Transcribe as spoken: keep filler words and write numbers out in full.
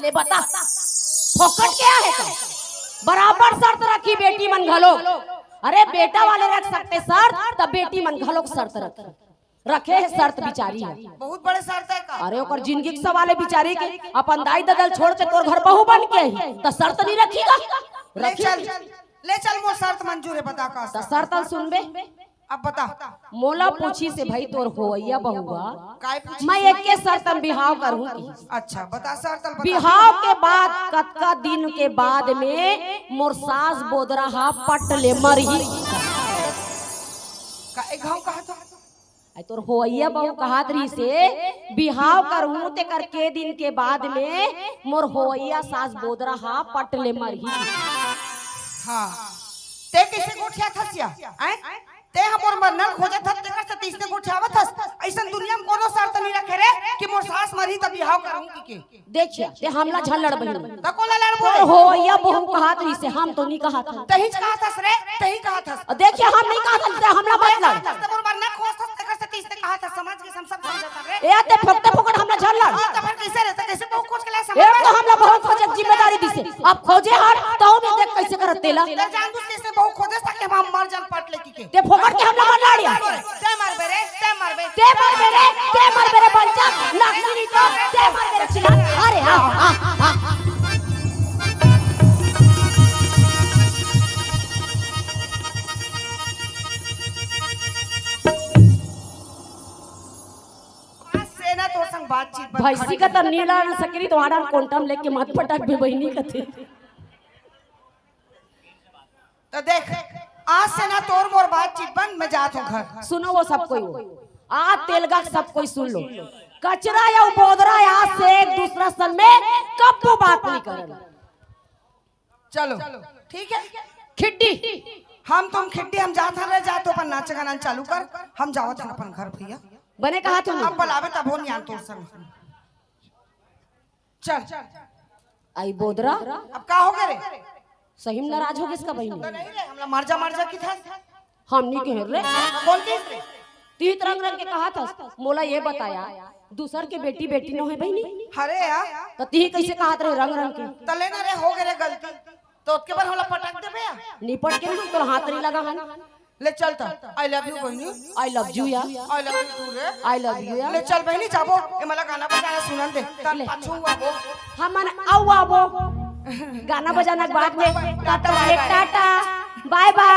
ले बता, फोकट के आहे का? बराबर शर्त रखही बेटी मन घलो। अरे, बेटा वाले रख सकथे शर्त, त बेटी मन घलो शर्त रखही। रखे हे शर्त बिचारी ह। बहुत बड़े शर्त हे का? अरे, ओकर जिनगी के सवाल हे बिचारी के। अपन दाई ददा ल छोड़ के तोर घर बहू बन के आही, त शर्त नइ रखही का? ले रखही। चल, ले चल, मोर शर्त मंजूर हे, बता का त शर्त? शर्त ल सुनबे। अब बता। मोला पूछिस हे भई तोर होवइया बहुआ, काय पूछिस? मैं एके शर्त म बिहाव करहूं कि। अच्छा, बता शर्त ल बता। बिहाव के बाद कतका दिन के बाद में मोर सास बोदरा ह पट ले मरही? का एक घाव कहा था? अई तोर होवइया बहू कहत रहिस हे, बिहाव करहूं तेकर के दिन के बाद में मोर होवइया सास बोदरा ह पट ले मरही। हाँ, ते कइसे गोठियाथस या? आय? ते ह मोर मरना ल खोजत हस, तेकर से तइसने गोठियावत हस। अइसन दुनिया म कोनो शर्त नइ रखे रे कि मोर सास मरही त बिहाव करहूं कि के। देखिया, ते हमला झन लड़ बहिनी। त कोला लड़बो तोर रे? होवइया बहू कहत रहिस हे, हम तो नइ कहत हन। तहीच कहत हस रे, तही कहत हस। अ, देखिया, हम नइ कहत हन, ते हमला मत लड़। ते मोर मरना खोजत हस, तेकर से तइसने कहत हस, समझ गे, हम सब समझत हन रे। ए, ते फोकटे फोकट हमला झन लड़। हाँ, त फेर कइसे रे, त कइसे बहू खोज के लाय ए, समझ? तो हमला बहू खोजे के जिम्मेदारी दिस हे। अब खोजे हन, तहू में देख कइसे करत तेला। ते जान बुझ के अइसने बहू खोजे ताकि हम मर जान पट ले कि के। ते फोकट के हमला मत लड़िया। ते मरबे रे, ते मरबे। ते मरबे रे, ते मरबे रे बच्चा, नाक नहीं तो ते मरबे रे चिल्ला। अरे, आ, आ, आ। आज से ना तोर संग बातचीत बंद। भैंसी का त नीला न सकरी तो आड़ा कोंटम लेके मत पटक बे बहिनी कथे। त देख, आज से ना तोर मोर बातचीत बंद, मैं जात हूँ घर। सुनो वो सब कोई, वो आ तेलगा सब कोई सुन लो। कचरा या बोदरा आज से एक दूसरा सन में कब्बो बात नइ करन। चलो, ठीक हे। खिड्डी। हम तुम खिड्डी, हम जात हन रे, जा तो अपन नाच गाना चालू कर, हम जावत हन अपन घर भैया। बने कहा तू। अब बलाबे तभो नइ आन तोर संग। चल। अई बोदरा। अब का होगे रे? सही म नाराज होगेस का बहिनी? त नहीं रे, हमला मर जा, मर जा किथस। हम नइ कहेन रे। कोन कहिस रे? तिही त रंग रंग के कहत हस। मोला ये बताया, दूसर के बेटी बेटी नोहे बहिनी। अरे या। त तिही कइसे कहत रहे रंग रंग के? त ले ना रे, होगे रे गलती। त ओतके बर हमला पटक देबे या? नइ पटकेन, हम तोर हाथ नइ लगावन। ले चल त। I love you बहिनी। I love you या। I love you too रे। I love you या। ले चल बहिनी, जाबो। ए, मोला गाना बजाना सुनन दे। त ले। पाछू आबो। हमन अउ आबो। गाना बजाना के बाद में। Tata, bye bye। Tata, bye bye।